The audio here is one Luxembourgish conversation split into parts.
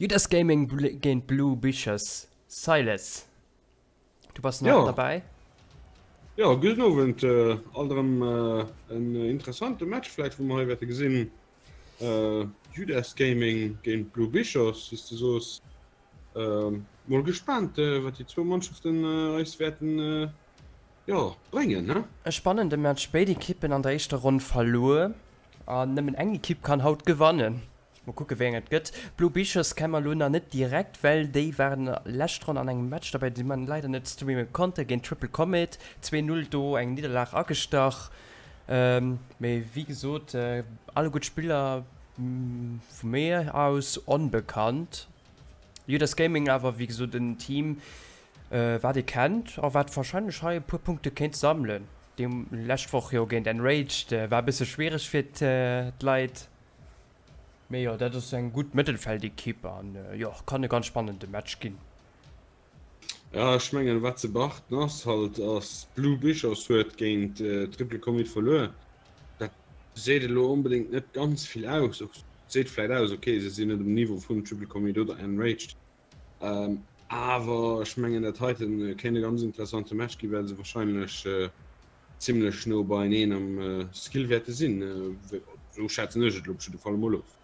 Judas Gaming géint Blue Bichers. Silas, du bass nach Jo. derbäi? Jo, gudden Owend. Alt erëm en interessante Match vläicht, wou mer hei wäerte gesinn. Judas Gaming géint Blue Bichers, wéi s de soos. Mol gespaant, wat déi zwou Mannschaften eis wäerten, jo, bréngen, ne? E spannende Match, béid Ekippen an der éischter Ronn verluer an nëmmen eng Ekipp kann haut gewannen. Mol kucke wéi eng et gëtt. Blue Bichers kenne mer lo nach net direkt, well déi waren lescht Ronn an engem Match derbäi, dee mer leider net streame konnte géint Triple Comet. 2, 0 do eng Nidderlag agestach. Mee wéi gesot, alle gutt Spiller vu mir aus onbekannt. Judas Gaming awer wéi gesot en Team wat ee kennt a wat warscheinlech hei e puer Punkte kéint sammelen. Déi lescht Woch jo géint Enraged war e bësse schwiereg fir d'Leit. Mee jo, dat ass eng gutt Mëttelfeldekipp an jo, kann e ganz spannende Match ginn. Ja, ech mengen wat ze beachten ass halt ass Blue Bichos huet géint Triple Commit verluer. Dat seet elo onbedéngt net ganz vill aus. Och seet vläit aus, okay se sinn net um Niveau vun Triple Commit oder Enraged. Awer ech mengen dat heiten kéint e ganz interessante Match ginn, well se wahrscheinlech zimlech no beieneen am Skill wäerte sinn. Esou schätzen ech et elo op jidde Fall emol of.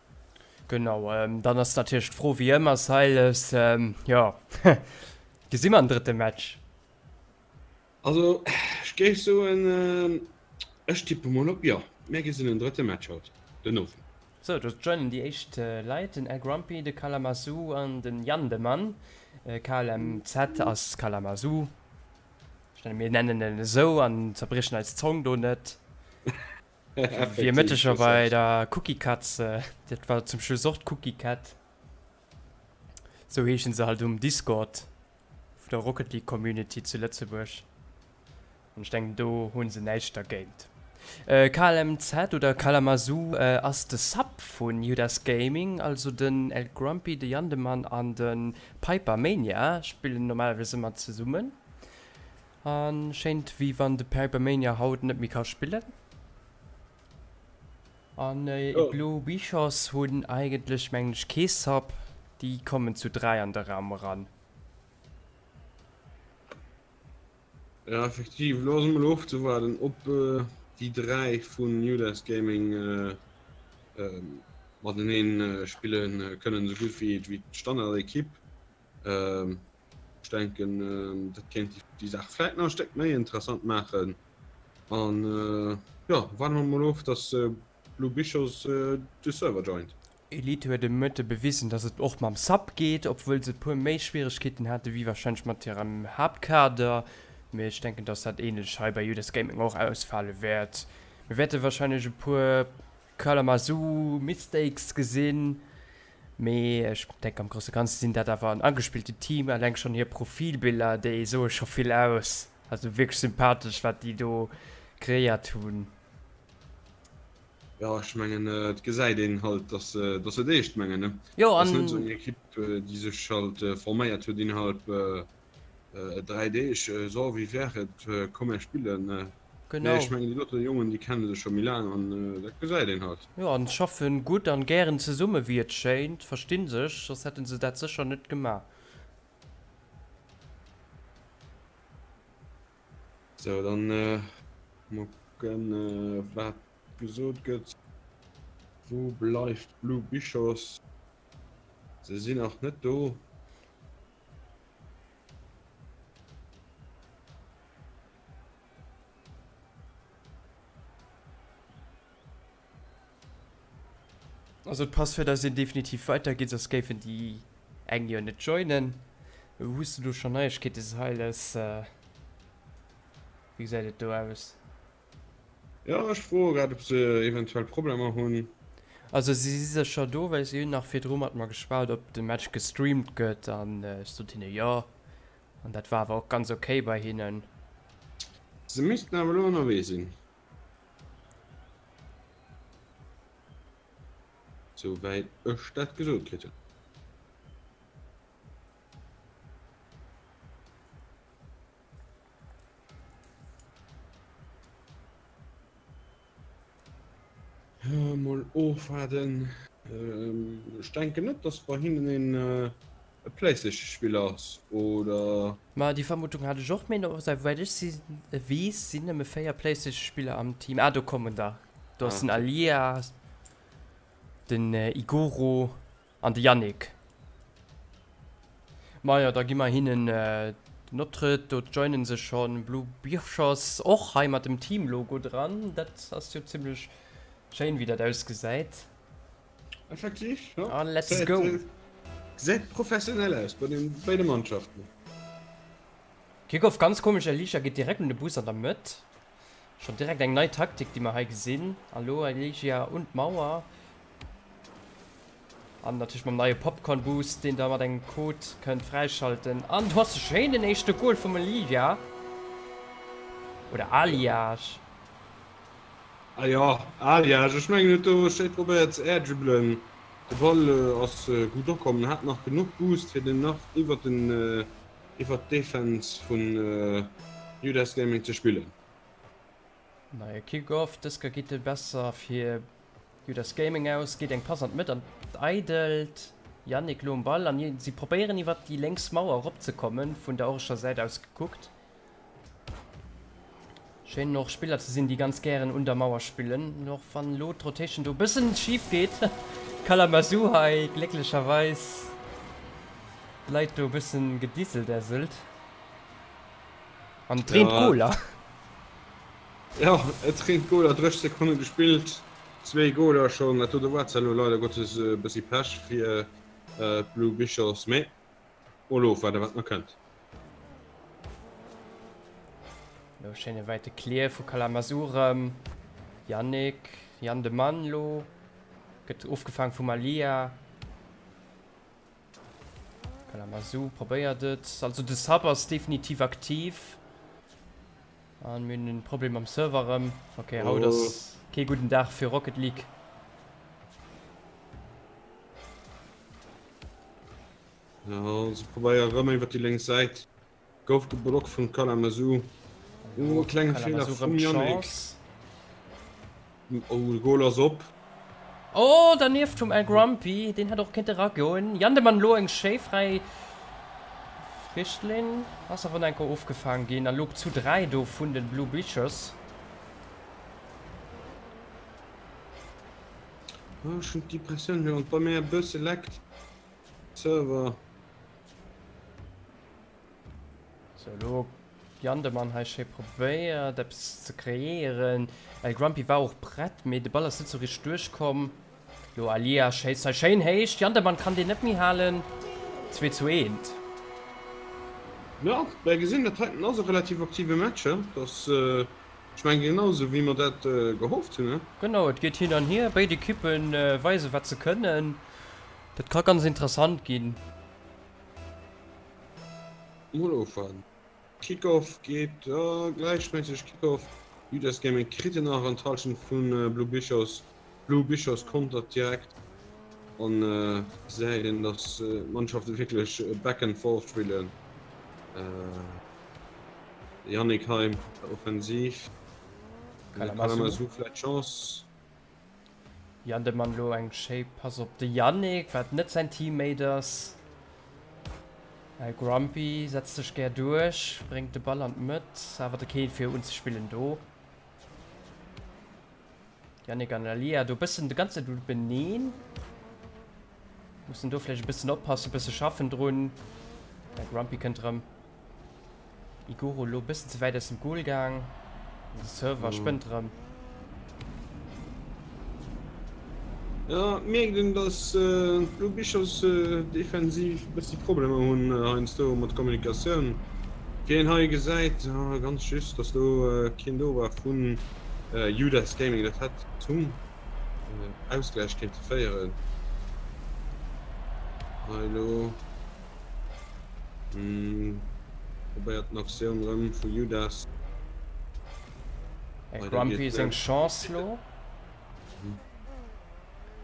Genau, dann ass natierlech d'Fro wéi ëmmer, Silas, jo, gesi mer en drëtte Match? Also ech géif soen, ech tippe mol op jo, mir gesinn en drëtte Match haut den Owend. Sou, do joinen déi éischt Leit, den El Grumpy, de Kalamazoo an den Yann de Mann. KLMZ ass Kalamazoo. Ech menge mir nennen en esou an zerbriechen eis d'Zong do net. Wéi e Mëtteger bei der Cookie Katz, dat war zum Schluss och d'Cookie Cat. Sou heeschen se halt um Discord vun der Rocket League Community zu Lëtzebuerg. An ech denken do hu se näischt dergéint. KLMZ oder Kalamazoo ass de Sub vun Judas Gaming, also den El Grumpy, de Jandemann an de Piper Mania spillen normalerweis ëmmer zesummen. A schéint wéi wann de Piper Mania haut net méi ka spillen. An Blue Bichos hunn eigentlech mengen ech kee Sub, déi kommen zu 3 an de Raum eran. Ja effektiv, elo ass emol ofzewaarden ob déi 3 vun Judas Gaming mateneen spille kënnen, esou gutt wéi d'Standardekipp. Ech denken dat kéint déi Saach vläit nach e Stéck méi interessant maachen. An jo, waarde mer mol of, datt Blue Bichos de Server joint. Elite huet e Mëtte bewisen, dass et och mam Sub geet, obwuel se e puer méi Schwieregkeeten hate wéi warscheinlech mat hirem Haaptkader. Mee ech denken, dass dat ähnlech hei bei Judas Gaming och ausfale wäert. Mir wäerte warscheinlech e puer Kalamazoo Mistakes gesinn, mee ech denken am grousse Ganze sinn dat awer en agespillten Team. Eleng schonn hir Profilbiller, déi soe scho vill aus. Also wierklech sympathesch wat déi do kreéiert hunn. Jo, ech mengen et gesäit een halt, dass se dass se et eescht mengen, ne? Jo, Ass net esou an. eng Ekipp, déi sech halt forméiert huet innerhalb 3 Deeg, so wéi wär et, komm mär spillen. Nee, Genau. ech mengen déi dote Jongen, déi kenne sech scho méi laang an dat gesäit een halt. Jo, an schaffen gutt an gären zesumme wéi et schéint, verstinn sech, soss hätten se dat sécher net gemaach. Sou, dann mol kucken wat gesot gëtt. Wou bleift Blue Bichos? Se sinn nach net do. Also d'Passwierder sinn definitiv weiderginn, soss géifen déi eng jo net joinen. Hues du do schonn Neiegkeete Silas? Wéi gesäit et do aus? Jo, ech froe grad ob se eventuell Problemer hunn. Also si si sécher do, well si hunn nach virdru mat mer geschwat ob de Match gestreamt gëtt an ech sot hinne jo an dat war awer och ganz ok bei hinnen. Se missten awer elo ënnerwee sinn. Souwäit ech dat gesot kritt hunn. Mol ofwaarden. Ech denken net, dass bei hinnen een e Playstation-Spiller ass, oder? Ma déi Vermutung hat ech och, mee esouwäit ech si weess, sinn nëmme 4 Playstation-Spiller am Team. Ah, do kommen der. Do ass den Alia, den Igoro an de Yannick. Majo, da gi mer hinnen den Optrëtt. Do joinen se schonn Blue Birchers, och hei mat dem Team-Logo dran. Dat ass jo zimmlech schéin, wéi dat ausgesäit. Effektiv, jo. A let's go! Gesäit professionell aus bei den béide Mannschaften. Kickoff ganz komesch, Elisha geet direkt un de Bus an der Mëtt. Schon direkt eng nei Taktik déi mer hei gesinn. A lo Eligia un d'Mauer. An natierlech mam neie Popcorn Boost deen der mat engem Code kënnt fräischalten. An do ass e schéinen éischte Goal vum Eligia. Oder Aliage. Ah jo, Aliage. Ech mengen huet do schéi probéiert ze airdribbelen. De Ball ass gutt ukomm, en hat nach genuch Boost fir den nach iwwert den iwwert d'Defense vun Judas Gaming ze spillen. Neie Kick-Off, dës Kéier geet e besser fir Judas Gaming aus. Geet eng Pass an d'Mëtt an d'Eidelt. Yannick lo um Ball an si probéieren iwwert déi lénks Mauer eropzekommen, vun der orescher Säit aus gekuckt. Schéinen och Spiller ze sinn déi ganz gären un der Mauer spillen, och wann elo d'Rotation do e bëssen schif geet. Kalamazoo hei glécklecherweis d'Leit do e bëssen gedisseldässelt an et reent Goler. Jo, et reent Goler, 30 Sekonne gespillt, zwee Goler schonn. Dat do do war zwar elo leider Gottes e bëssi Pech fir d'Blue Bichos, mee mol ofwaarden wat nach kënnt. Lo schéine wäite Clear vu Kalamazoo rëm. Yannick, Yann de Mann lo gëtt ofgefaang vum Alia. Kalamazoo probéiert et. Also de Sub ass definitiv aktiv. An mir hunn en Problem mam Server rëm. Ok, haut ass kee gudden Dag fir Rocket League. Jo, se probéiere rëm iwwer déi lénks Säit. Gouf geblockt vum Kalamazoo. Oh, klenge Feeler vum Yannick. Oh, de Goal ass op. Oh, dernieft vum El Grumpy. Deen hätt och kéinte eragoen. Jandemann elo eng schéi fräi Richtlinn. Ass awer nach eng Kéier ofgefaang ginn. An elo zu 3 do vun de Blue Bleachers. Oh, ech hunn d'Impressioun, wéi wann et bei mir e bësse leckt. Server. Sou, elo Jandemann hei schéi probéiert eppes ze kreéieren. El Grumpy war och prett, mee de Ball ass net sou richteg duerchkomm. Lo Alia schéisst hei schéin héich. Jandemann kann deen net méi halen. 2 zu 1. Jo, mir gesinn, dat heiten ass e relativ aktive Match. Dat ass, ech mengen, genau esou wéi mer dat gehofft hunn. Genau, et geet hin an hier. Béid Ekippe weisen, wat se kënnen. Dat ka ganz interessant ginn. Mol ofwaarden. Kickoff geet gläichméisseg Kickoff. Judas Gaming kritt en nach an d'Hallschent vu Blue Bichos. Blue Bichos kontert direkt an gesäit een dass d'Mannschafte wierklech back and forth spillen. Yannick hei offensiv. Kalamazoo vläit d'Chance. Yann de Mann lo eng schéi Pass op de Yannick, wat net säin Teammate ass. El Grumpy setzt sech gär duerch, bréngt de Ball an d'Mëtt, awer de keen fir unzespillen do. Yannick an Alia do bëssen de ganze Zäit beneen. Mussen do vläicht e bëssen oppassen, e bësse schaffen drun. El Grumpy kënnt erëm. Iguro lo bëssen ze wäit aus dem Goal gaang. De Server spënnt erëm. Jo, et mierkt een, dass d'Blue Bichos defensiv e bëssi Problemer hunn heiansdo mat Kommunikatioun. Wéi een hei gesäit, ganz just, dass do keen do war vun Judas Gaming. Dat hätt zum Ausgläich kéinte féieren. Hei elo. Probéiert den Aktioun rëm vu Judas. Hey, Grumpy seng Chance lo.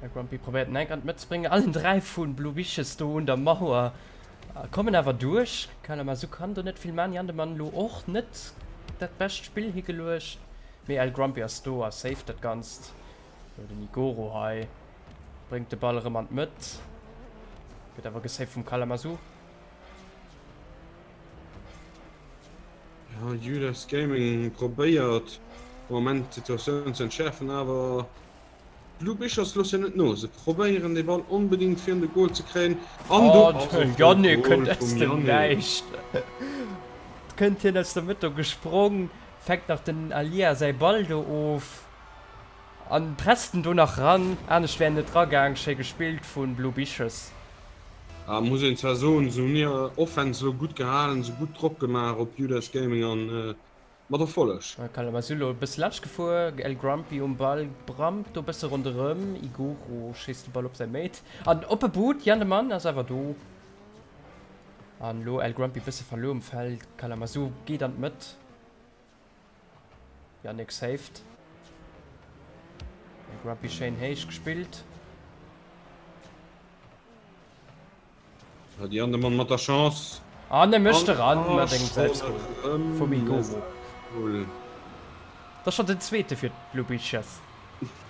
Hey, Grumpy probéiert den Enk an d'Mëtt ze bréngen. Allen 3 vun Blue Wishes do un der Mauer kommen awer duerch. Kalamazoo kann do net vill man. Jandemann lo och net dat bescht Spill higeluecht. Mee El Grumpy ass do a saved dat Ganzt. Lo den Igoro hei. Bréngt de Ball erëm an d'Mëtt. Gëtt awer gesaved vum Kalamazoo. Ja, Judas Gaming probéiert am Moment d'Situatioun ze entschäerfen, awer d'Blue Bichers loossen net no. Se probéieren de Ball onbedéngt virun de Goal ze kréien an do Oh, ass de och de Yannick Goal kënnt aus vum dem Yannick. Näischt. Kënnt hien aus der Mëtt do gesprong, fänkt nach den Alia säi Ball do of an presst en do nach ran. Anescht wär en net dragaang. Schéi gespillt vun Blue Bichers. Ah, muss een zwar soen, se hunn hir Offense elo gutt gehalen, se gutt Drock gemaach op Judas Gaming an mat Erfolleg. Kalamazoo elo e bësse laanscht gefuer, El Grumpy um Ball, brammt do e bësse ronderëm, Iguro schéisst de Ball op säi Mate an op e Boot, Jan de Mann ass awer do an elo El Grumpy bësse verluer um Feld, Kalamazoo geet an d'Mëtt. Yannick saved. El Grumpy schéin héich gespillt. Ja, déi an de Mann mat der Chance. An e mécht eran mat engem Selbstgol vum Igoro. Dat ass schonn den zweete fir d'Blue Beaches.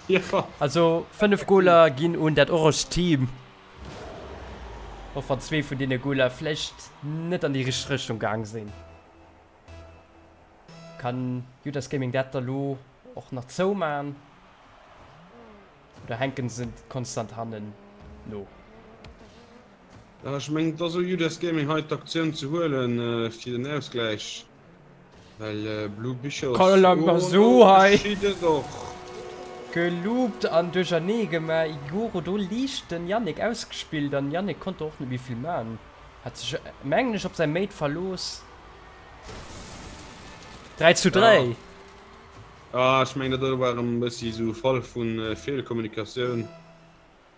Ja. Also 5 Goler ginn un dat orange Team. Och wann zwee vun deene Goler vläicht net an déi richteg Richtung gaang sinn. Kann Judas Gaming dat da lo och nach zoumaan oder hänken se konstant hannen no? Ech mengen et ass u Judas Gaming hei d'Aktioun ze huelen fir den Ausgläich, well Blue Bichos Kalamazoo hei geschitt et och. Geloopt an duerchernee gemaach. Igoro do liicht den Yannick ausgespillt an Yannick konnt do och net méi vill maan. Hat sech mengen ech op säi Mate verlooss. 3 zu 3. Ja, ech mengen dat war erëm e bëssi esou e Fall vu Feelkommunikatioun.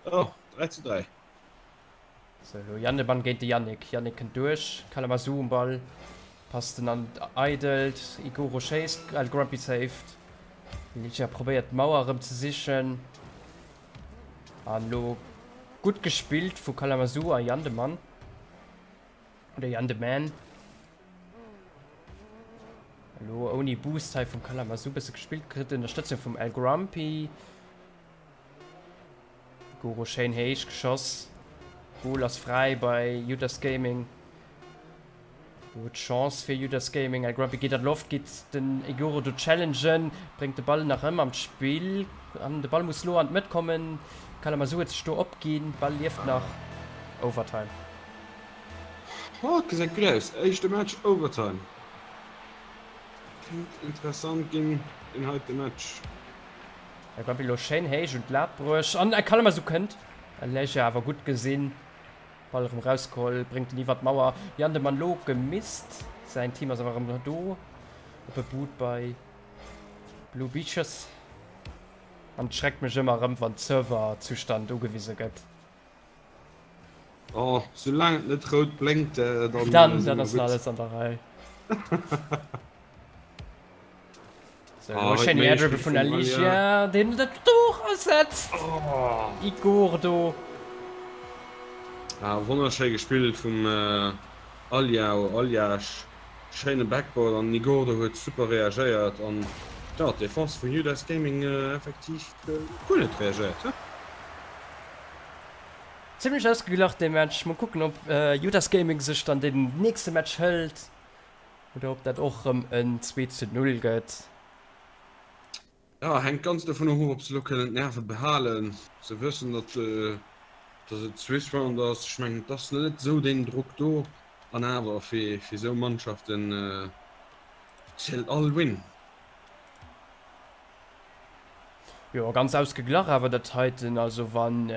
Oh, 3 zu 3. Sou, elo Jannemann géint de Yannick. Yannick kënnt duerch, Kalamazoo um Ball, passt en an Eidelt, Igoro schéisst, El Grumpy saved. Ligia probéiert d'Mauer erëm ze sichen. An elo gutt gespillt vu Kalamazoo a Jandemann. Oder Jan de Man. Elo ouni Boost hei vum Kalamazoo bësse gespillt, kritt Ënnerstëtzung vum El Grumpy. Goro schéin héich geschoss. Goal ass fräi bei Judas Gaming. Do huet Chance fir Judas Gaming. El Grumpy geet an d'Loft, geet den Igoro do challengen, bréngt de Ball nach ëmmer an d'Spill. An de Ball muss lo an d'Mëtt kommen. Kalamazoo huet sech do opginn. Ball lieft nach. Overtime. Oh, et gesäit gutt aus. Éischte Match Overtime. Kéint interessant ginn, deen heite Match. El Grumpy lo schéin héich un d'Lat bruecht an Kalamazoo kënnt. Aleja awer gutt gesinn. Ball erëm rausgeholl, bréngt en iwwer d'Mauer. Jan de Mann lo gemisst. Säin Team ass awer erëm do. Op e Boot bei Blue Beaches. An et schreckt mech ëmmer erëm, wann Serverzustand ugewise gëtt. Oh, soulaang et net rout blénkt, dann, dann, dann ass alles an der Rei. So, oh, schéin Airdribble vun Alicia, deen dat Duch ersetzt. Oh. Igor do. Ah, wonnerschéi gespillt vum äh, Alia Aljasch. Schéine Backboard an Igor do huet super reagéiert an ja, d'Defense vun Judas Gaming äh, effektiv äh, guer net reagéiert. He? Zimlech ausgeglach dee Match. Mol kucken op Judas Gaming sech dann den nächste Match hëlt oder op dat och rëm en 2 zu 0 gëtt. Ja, hänkt ganz dovun of, ob se lo kënnen d'Nerve behalen. Se wëssen, datt datt et Swiss Round ass. Ech mengen, et ass net esou deen Drock do. An awer, fir fir esou Mannschaften zielt all Win. Jo, ganz ausgeglach awer dat heiten. Also wann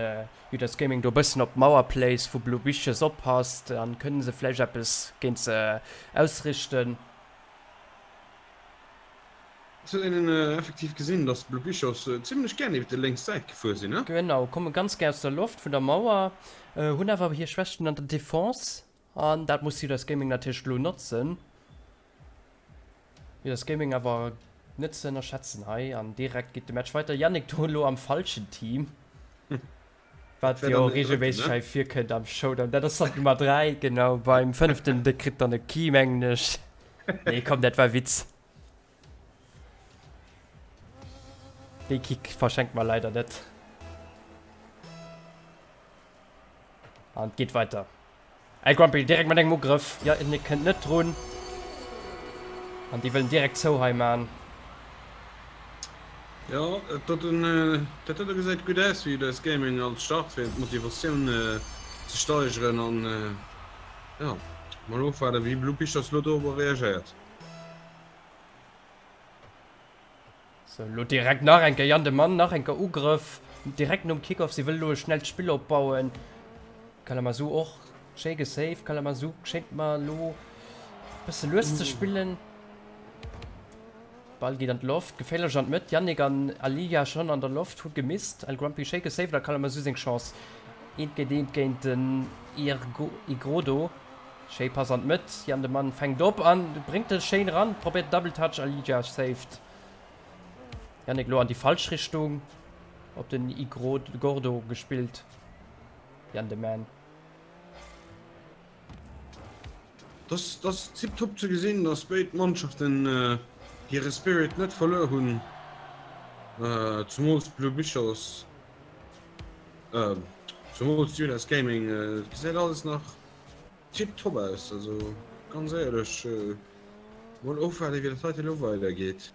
Judas Gaming do e bëssen op d'Mauer-Plays vu Blue Biches oppasst, dann kënne se vläicht eppes géint se ausrichten. Et huet een effektiv gesinn, dass d'Blue Bichos zimlech gär iwwer déi lénks Säit gefuer sinn, ne? Genau, komme ganz gär aus der Loft vun der Mauer, hunn awer hir Schwächten an der Defense an dat muss Judas Gaming natierlech elo notzen. Judas Gaming awer net ze ënnerschätzen hei an direkt geet de Match weiter. Yannick do elo am falschen Team. Wat jo regelméisseg hei virkënnt am Showdown. Dat ass dann d'Nummer 3, genau. Beim fënneften, de kritt dann e Key, mengen ech. Nee, komm, dat war Witz. Dee Kick verschenkt mer leider net. An et geet weiter. El Grumpy direkt mat engem Ugrëff. Yannick kënnt net drun. An déi wëllen direkt zou hei man. Jo, dat dote gesäit gutt aus fir Judas Gaming als Start fir d'Motivatioun ze steigeren an jo, mol ofwaarden wéi Blue Pictures lo dorobber reagéiert. Sou, lo direkt nach eng Kéier Yann de Mann, nach eng Kéier Ugrëff direkt nom Kickoff. Si wëll elo e schnellt Spill opbauen. Kalamazoo och schéi gesaved. Kalamazoo schéngt mer elo e bësse lues ze spillen. Ball geet an d'Loft, geféierlech an d'Mëtt. Yannick an Alija schonn an der Loft, hu gemisst. El Grumpy schéi gesaved a Kalamazoo seng Chance. Eent géint eent géint den Igrodo. Schéi Pass an d'Mëtt, Yann de Mann fänkt op an bréngt e schéin eran, probéiert Double Touch, Alija saved. Yannick lo an déi falsch Richtung op den Igordo gespillt. Yann de Man. Dass ass tiptop ze gesinn, dass béid Mannschaften hire Spirit net verluer hunn, zumools Blue Bichos, zumools Judas Gaming. Et gesäit alles nach Tip top aus, also ganz éierlech, mol ofwaarden wéi dat heiten elo weider geet.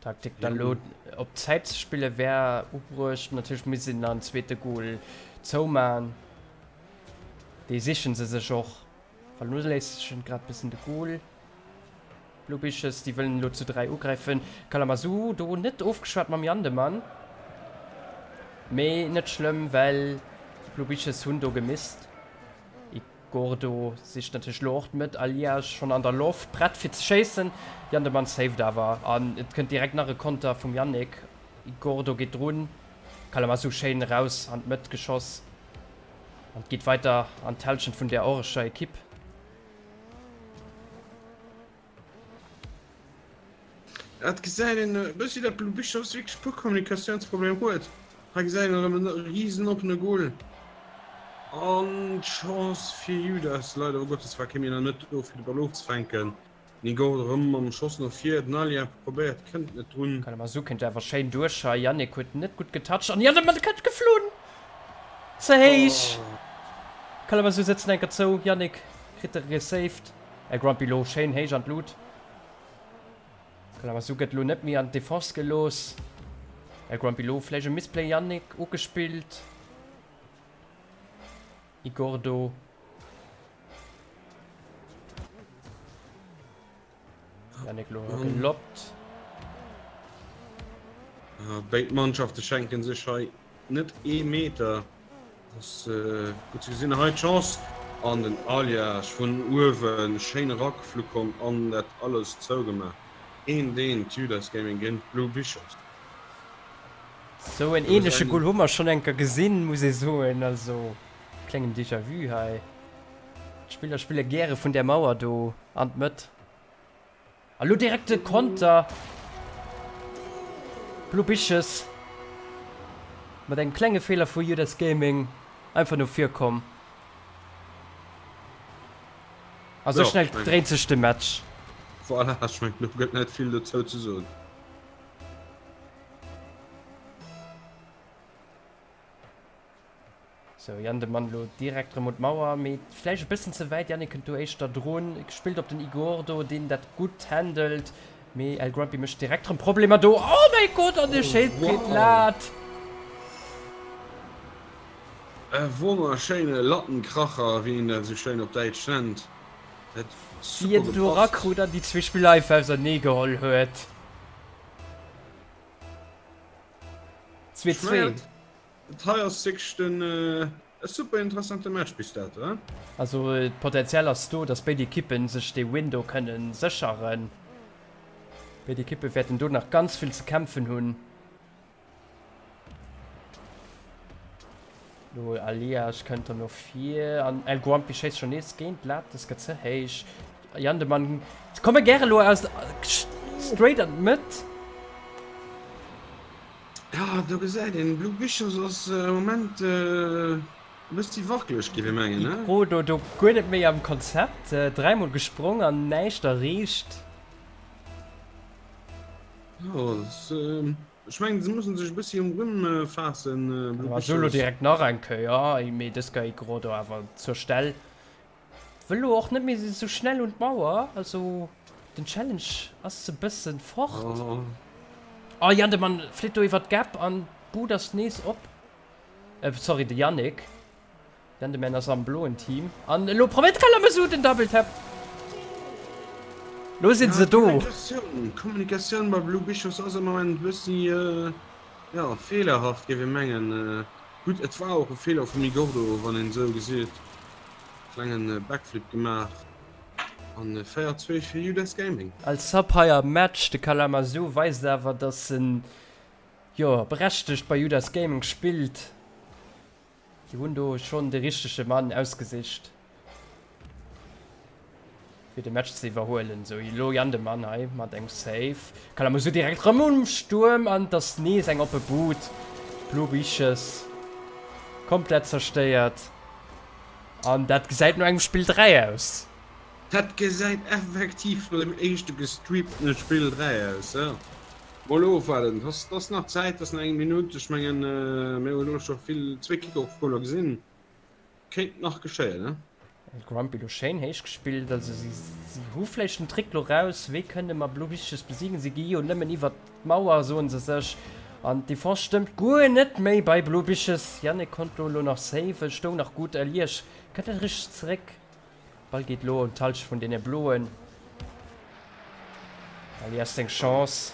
Taktik dann elo op Zäit ze spillen wär ubruecht. Natierlech misst een dann zweete Goal zouman. Dee sichen se sech och. Vernoléissegen grad bëssen de Goal. Blue Biches, déi wëllen elo zu 3 ugräifen. Kalamazoo do net ofgeschwat mam Jandemann. Mee net schlëmm, well d'Blue Biches hunn do gemisst. Igordo sicht natierlech elo och d'Mëtt. Aliage schonn an der Loft, prett fir ze schéissen. Jandemann saved awer an et kënnt direkt nach e Konter vum Yannick. Igordo geet drun. Kalamazoo schéin eraus an d'Mëtt geschoss an et geet weider an d'Hälschent vun der orescher Ekipp. Et gesäit een e bëssi, datt Blue Bishops wierklech e puer Kommunikatiounsproblemer huet. Hei gesäit een erëm en risen oppene Goal an d'Chance fir Judas. Leider Gottes war Kemina net do fir de Ball ofzefänken. Nigor erëm mam Schoss no vir, den Alia probéiert, kënnt net drun. Kalamazoo kënnt awer schéin duerch hei. Yannick huet net gutt getoucht an Yannick kënnt geflunn. Ze héich. Kalamazoo sëtzt enker zou. Yannick kritt e gesaved. El Grumpy lo schéin héich an d'Lut. Kalamazoo gëtt lo net méi an d'Defense gelooss. El Grumpy lo vläicht e Misplay Yannick ugespillt. Igordo. Yannick lo geloppt. Béid Mannschafte schenken sech hei net ee Meter. Ass gutt ze gesinn. Hei d'Chance an den Aliage vun uewen schéin erageflu komm an dat alles zougemaach. Eent eent Judas Gaming géint Blue Bishops. Sou en ähnleche Goal hu mer schonn enker gesinn, muss ee soen. Also klengen Déjà-vu hei. D'Spiller spille gäre vun där Mauer do an d'Mëtt. A lo direkt de Konter. Blue Biches mat engem klenge Feeler vu Judas Gaming einfach no vir komm. A sou schnell dréint sech de Match. Voilà, ech mengen do gëtt net vill dozou ze soen. Sou, Yann de Mann lo direkt rëm un d'Mauer, mee vläicht e bëssen ze wäit. Yannick kënnt do éischter drun, spillt op den Igor do, deen dat gutt handelt, mee El Grumpy mécht direkt rëm Problemer do. Oh mäi Gott, an e schéint Breet Lat! E wonnerschéine Lattenkracher, wéi een dat esou schéin op Däitsch nennt. Dat huet super Wéi en do gepasst. erakrut an déi zwee Spiller einfach ausernee geholl huet. 2, 2. Dat hei ass wierklech den e super interessante Match bis dato, he? Also d'Potential ass do, dass béid Ekippen sech dee Win do kënnen sécheren. Béid Ekippe wäerten do nach ganz vill ze kämpfen hunn. Lo Alias kënnt dann no vir an El Grumpy schéisst schonn nees géint d'Lat, dës gëtt ze héich. Yann de Mann komme gäre lo aus straight an d'Mëtt. Ja, do gesäit een, Blue Bichos ass am Moment e bëssi wackeleg, géif ee mengen, ne? Ikrodo do guer net méi am Konzept, dräimol gesprong an näischt erreecht. Jo, das, ähm, ech mengen, se mussen sech e bëssi um Rimm faassen, Blue Awer solo Bichos. direkt nach eng Kéier, mee dës Kéier Igor awer zur Stell. Wëll lo och net méi sou schnell un d'Mauer, also den Challenge ass e bëssen fort. Oh. Oh Jan de Mann flitt do iwwer d'Gap an d'Bud ass nees op. Äh sorry de Yannick. Jan de Man ass am bloen Team an elo probéiert Kalamazoo den Double Tap. Lo sinn Ja, se do. Kommunikatioun, Kommunikatioun bei Blue Bichos ass am Moment e bëssi, ja, feelerhaft géif ee mengen. Gutt, et war och e Feeler vum Igordo, wann een esou geseet. Klengen Backflip gemaach an 4, 2 fir Judas Gaming. Als Sub hei am Match, de Kalamazoo weist awer dass en jo berechtegt bei Judas Gaming spillt. Si hunn do schonn de richtege Mann ausgesicht fir de Match ze iwwerhuelen. Sou elo Jan de Mann hei mat engem Save. Kalamazoo direkt rëm um Stuerm an et ass nees eng oppe Bud. Blue Biches komplett zerstéiert. An dat gesäit no engem Spill 3 aus. Dat gesäit effektiv no dem éischte gestreamtene Spill 3 aus, jo. Mol ofwaarden, et ass nach Zäit, et ass nach eng Minutt. Ech mengen, mir hunn elo scho vill, zwee Kick-Off-Goler gesinn. Kéint nach geschéien, ne? Grumpy lo schéin héich gespillt, also si hu vläicht den Trick lo raus, wéi kënne mer Blue Biches besiegen. Si gi jo nëmmen iwwert d'Mauer, soen se sech. An d'Defense stëmmt guer net méi bei Blue Biches. Yannick konnt do elo nach saven, stoung nach gutt. Elias kënnt net richteg zeréck. Ball geet elo un d'Halschent vun deene Bloen. Elias seng Chance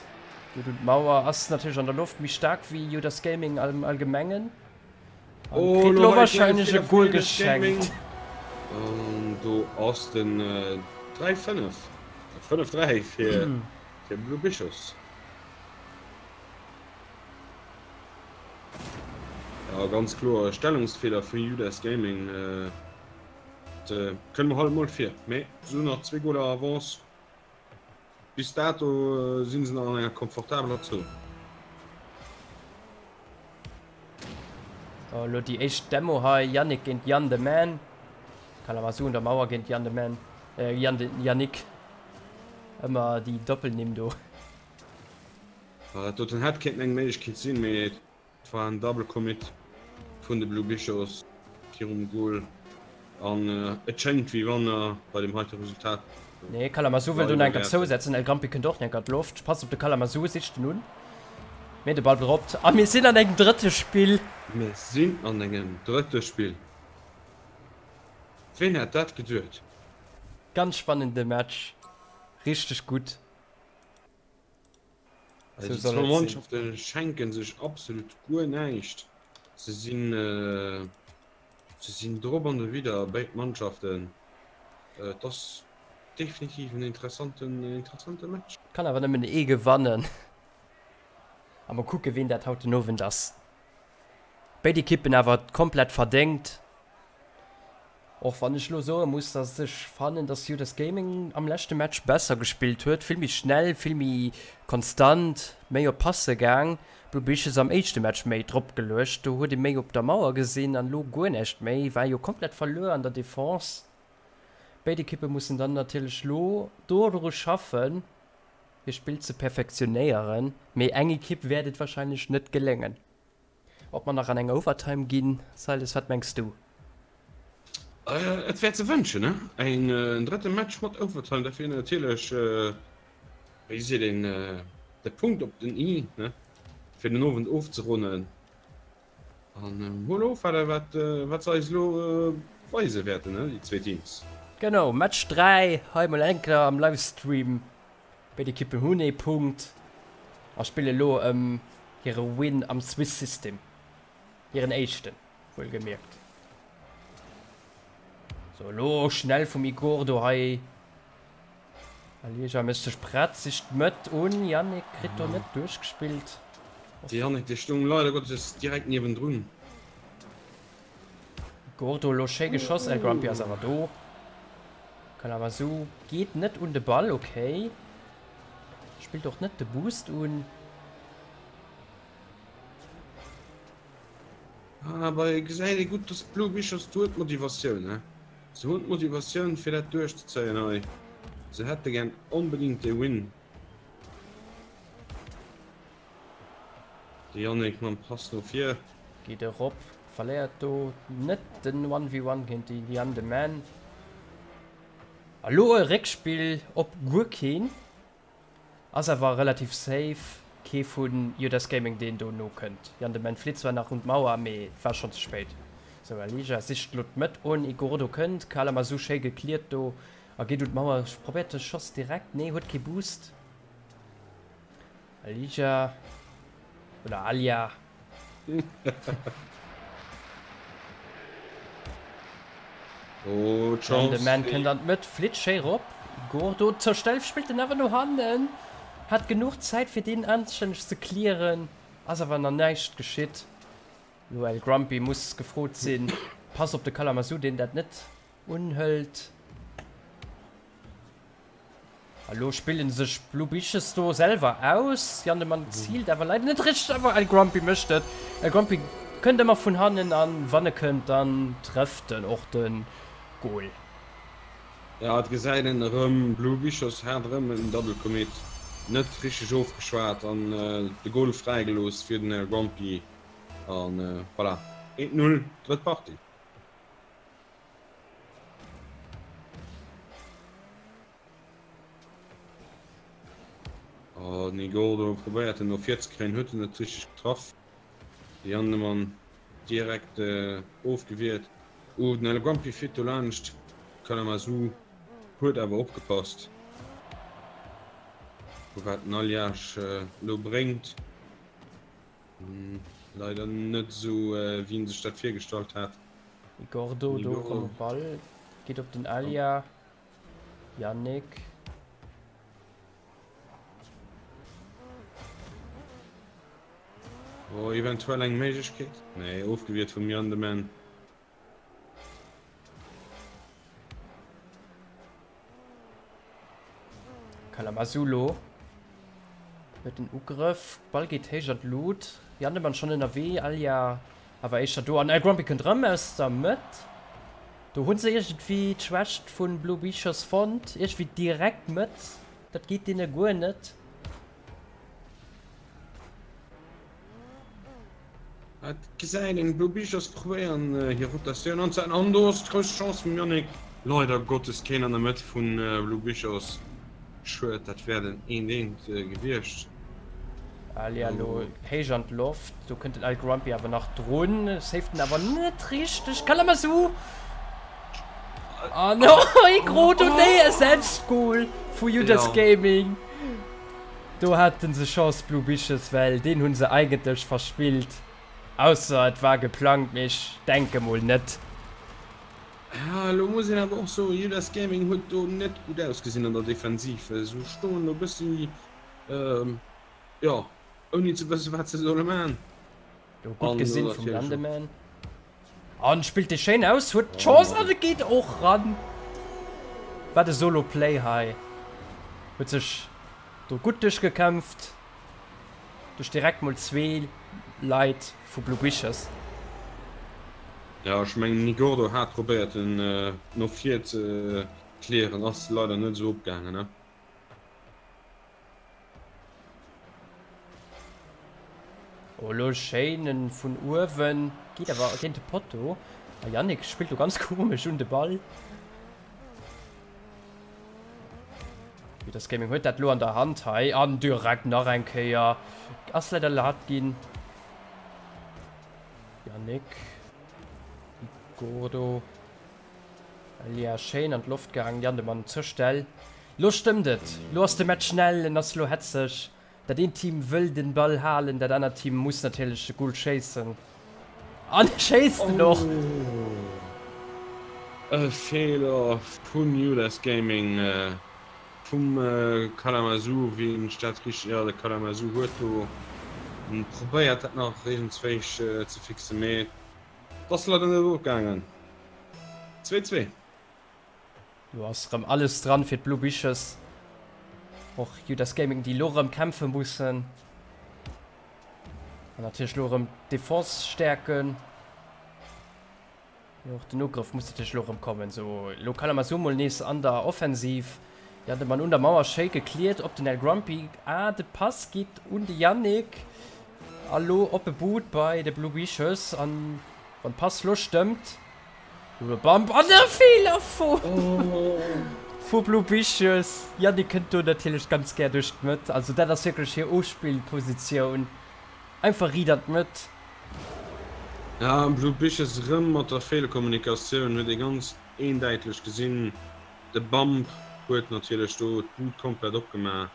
geet un d'Mauer, ass natierlech an der Loft méi staark wéi Judas Gaming am Allgemengen. An Oh, kritt lo elo hei e klenge warscheinlech e Feeler vun Goal Judas Gaming. geschenkt. An do ass den 3, 5, 5, 3 fir Blue Bichos. Ja, ganz kloer Stellungsfehler vu Judas Gaming. Dat kënne mer halt mol vir. Mee se hunn nach zwee Goler Avance. Bis dato si se nach an enger komfortabeler Zon. So, elo déi éischt Demo hei. Yannick géint Yann the Man. Kalamazoo un der Mauer géint Yann the Man. Äh, Yann de, Yannick. Ëmmer déi Doppelnimm do. Dat doten hätt kéinten eng Méiglechkeet sinn, mee et war en Double Commit vun de Blue Bichos virum Goal an et schéngt wéi wann er bei dem heite Resultat Nee, Kalamazoo wëll do bleiwe enker wäerten. zousetzen. El Grampi kënnt och enker d'Loft. Passt op de Kalamazoo, sicht en un. Mee de Ball droppt a mir sinn an engem drëtte Spill. Mir sinn an engem drëtte Spill. Ween hätt dat geduet? Ganz spannende Match, richteg gutt. Also déi zwou Mannschafte schenke sech absolut guer näischt. Se sinn se sinn drop an derwidder, béid Mannschaften. Et ass definitiv en interessanten interessante Match. Kann awer nëmmen ee gewannen. A mol kucke ween dat haut den Owend ass. Béid Ekippen awer komplett verdéngt. Och wann ech lo soe muss, dass ech fannen, dass Judas Gaming am leschte Match besser gespillt huet, vill méi schnell, vill méi konstant, méi op Passe gaang. Blue Beaches am éischte Match méi drop geluecht, do huet ee méi op der Mauer gesinn an lo guer näischt méi, war jo komplett verluer an der Defense. Béid Ekippe mussen dann natierlech lo dodru schaffen, hir Spill ze perfektionéieren, mee eng Ekipp wäert et warscheinlech net geléngen. Ob mer nach an eng Overtime ginn, Silas, wat mengs du? Et wär ze wënschen, ne? En drëtte Match mat Overtime, dat wier natierlech, wéi seet een, de Punkt op den i, ne? Fir den Owend ofzeronnen. An mol ofwaarden, wat, wat se eis elo weise wäerten, ne, déi zwee Teams. Genau, Match 3 hei mol eng Kéier am Livestream. Béid Ekippen hunn ee Punkt a spille lo ëm hire Win am Swiss System. Hiren éischten, wuelgemierkt. Sou, elo schnell vum Igordo hei. Alija mécht sech prett, sicht d'Mëtt un. Yannick kritt do net duerchgespillt. De Yannick, dee stoung leider Gottes direkt niewendrun. Gordo elo schéi geschoss, El Grumpy ass awer do. Kalamazoo geet net un de Ball, ok. Spillt och net de Boost un. Ah, awer et gesäit ee gutt, dass d'Blue Bichers do huet d'Motivatioun, he. Se hunn d'Motivatioun fir dat duerchzezéien hei. Se hätte gär onbedéngt dee Win. De Yannick mam Pass no vir. Geet erop, verléiert do net den One v One géint de Yann de Man. A lo e Réckspill op guer keen. Ass awer relativ safe, kee vun Judas Gaming deen do nokënnt. Yann de Man flitt zwar nach un d'Mauer, mee et war schonn ze spéit. Sou, Alija sicht lo d'Mëtt un, Igordo kënnt, Kalamazoo schéi gecleart do a geet un d'Mauer, probéiert de Schoss direkt, nee huet kee Boost. Alija oder Alia. Oh, An de Man kënnt an d'Mëtt, flitt schéi rop. Gordo zur Stell, spillt en awer no hannen. Hat genuch Zäit fir deen anstänneg ze clearen. Ass awer nach näischt geschitt. Lo El Grumpy muss gefrot sinn. Pass op de Kalamazoo, deen dat net unhëlt. A lo spillen sech Blue Biches do selwer aus. Jannemann ziilt awer leider net richteg, awer El Grumpy mécht et. El Grumpy kënnt ëmmer vun hannen an wann e kënnt, dann trëfft en och de Goal. Jo, et gesäit een erëm, Blue Bichos hat erëm en Double Commit, net richteg ofgeschwat an de Goal fräigelooss fir den El Grumpy an voilà, 1, 0, drëtt Partie. Oh, den Igordo probéiert en no vir ze kréien, huet en net richteg getraff. De Jannemann direkt äh, ofgewiert. Oh, den El Grumpy fitt do laanscht. Kalamazoo huet awer opgepasst. Wat den Alliage äh, lo bréngt. Hm, leider net esou äh, wéi en sech dat virgestallt hat. Gordo do rëm um Ball, geet op den Alia. Yannick. Oh, eventuell eng Méiglechkeet? Nee, ofgewiert vum Jan de Man. Kalamazoo huet den Ugrëff. Ball geet héich an d'Lut. Jannemann schonn ënnerwee. Alia awer éischter do. An El Grumpy kënnt rëm aus der Mëtt. Do hu se iergendwéi d'Schwächt vun Blue Beachers fonnt. Iergendwéi direkt d'Mëtt. Dat geet deene guer net. Et gesäit een, Blue Bichers probéieren hir Rotatioun anzehalten an do ass d'grouss Chance vum Yannick. Leider Gottes keen an der Mëtt vun Blue Bichers. Schued, dat wär den eent eent gewiescht. Alia lo héich an d'Loft, do kënnt den Al Grumpy awer nach drun, saved en awer net richteg. Kalamazoo! An oh, Groto, nee, e Selbstgol vu Judas Gaming. Do haten se Chance Blue Biches, well deen hunn se eigentlech verspillt. Ausser et war geplangt, mee ech denke mol net. Ah, elo muss een awer och soen, Judas Gaming huet do net gutt ausgesinn an der Defensive. Se stoen do e bëssi, jo, ouni ze wëssen, wat se solle man. Do gutt gesinn vum Landeman. An spillt dee schéin aus, huet d'Chance an et geet och ran. Wat e Solo Play hei. Huet sech do gutt duerchgekämpft duerch direkt mol zwee Leit vu Blue Wishes. Jo ech mengen Nigordo hat probéiert en no vir ze clearen, ass leider net esou opgaangen ne. Oh lo schéin en vun uewen, geet awer géint de Potto. A Yannick spillt do ganz komesch un de Ball. Peters Gaming huet dat lo an der Hand hei an direkt nach eng Kéier. Ass leider lat ginn. Yannick. Gordo. Elia schéin an d'Loft gehaangen, Jandemann zur Stell. Lo stëmmt et! Lo ass de Match schnell, en ass lo hetzeg. Dat eent Team wëll den Ball halen, dat anert Team muss natierlech de Goal schéissen. An e schéisst en och! E Feeler vun Judas Gaming, vum Kalamazoo, wien ech dat richteg, jo de Kalamazoo huet do probéiert dat nach iergendzwéich ze fixen, mee et ass leider net opgaangen. 2, 2. Do ass rëm alles dran fir d'Blue Biches. Och Judas Gaming, déi lo rëm kämpfe mussen. An natierlech lo rëm d'Defense stäerken. Och den Ugrëff muss natierlech lo rëm kommen. So, lo Kalamazoo mol nees an der Offensiv. Ja, de Mann un der Mauer schéi gecleart op den El Grumpy. Ah, de Pass geet un de Yannick. A lo op e Boot bei de Blue Vicious an wann d'Pass lo stëmmt. De Bump an e Feeler vu vu Blue Vicious. Yannick kënnt do natierlech ganz gär duerch d'Mëtt. Also dat ass wierklech hir Uspillpositioun. Einfach riit an d'Mëtt. Ja, Blue Vicious erëm mat der Feelkommunikatioun, huet ee ganz eendäitlech gesinn. De Bump huet natierlech do d'Boot komplett opgemaach.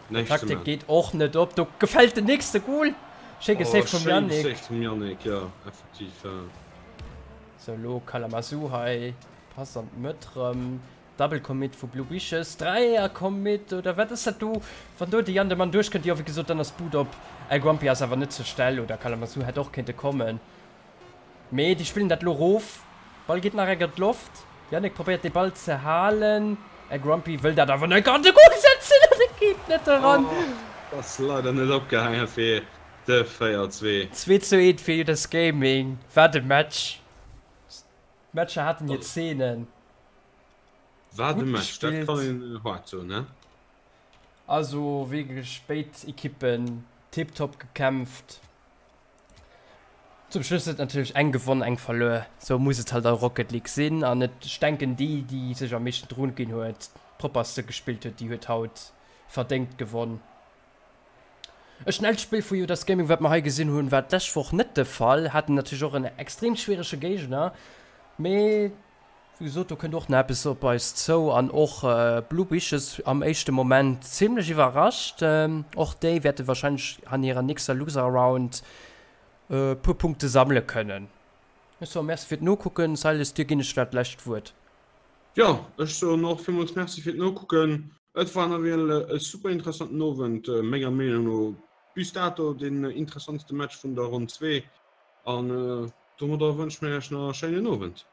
Näischt ze Taktik man. geet och net op. Do gefält den nächste Goal. Schéi Oh, gesaved vum schéi Yannick. gesaved vum Yannick, jo, effektiv. Ja. Sou, elo Kalamazoo hei. Pass an d'Mëtt rëm. Double Commit vu Blue Wishes. Dräier Commit oder wat ass dat do? Wann do de Jan de Mann duerchkënnt, jo, wéi gesot, dann ass d'Boot op. El Grumpy ass awer net zur Stell oder Kalamazoo hätt och kéinte kommen. Mee déi spillen dat lo rof. Ball geet nach enk an d'Loft. Yannick probéiert de Ball ze halen. El Grumpy wëll dat awer net an de Goal setzen an et geet net eran. Oh, ass leider net opgehaangen fir de 4, 2. 2 zu 1 fir Judas Gaming. Wat e Match. D'Matcher haten hir Zeenen. Wat e Match, dat kann een haart soen, he? Also wierklech béid Ekippen tiptop gekämpft. Zum Schluss huet natierlech eng gewonn, eng verluer. Sou muss et halt a Rocket League sinn. An et, ech denken déi, déi sech am meeschten drun ginn huet, propperste gespillt huet, déi huet haut verdéngt gewonn. E schnellt Spill vu Judas Gaming, wat mer hei gesinn hunn, war d'lescht Woch net de Fall. Haten natierlech och en extrem schwierege Géigner, mee Wéi gesot, do kënnt och nach eppes op eis zou an och Blue Wishes am éischte Moment zimlech iwwerrascht. Och déi wäerte wahrscheinlech an hirer nächster Loser Round e puer Punkte sammele kënnen. Ech soe Merci fir d'Nokucken. Silas, dir ginn ech dat lescht Wuert. Jo, ech soen och villmools Merci fir d'Nokucken. Et war nawell e super interessanten Owend, menger Meenung no bis dato deen interessantste Match vun der Ronn 2. An domadder wënsche mir iech nach e schéinen Owend.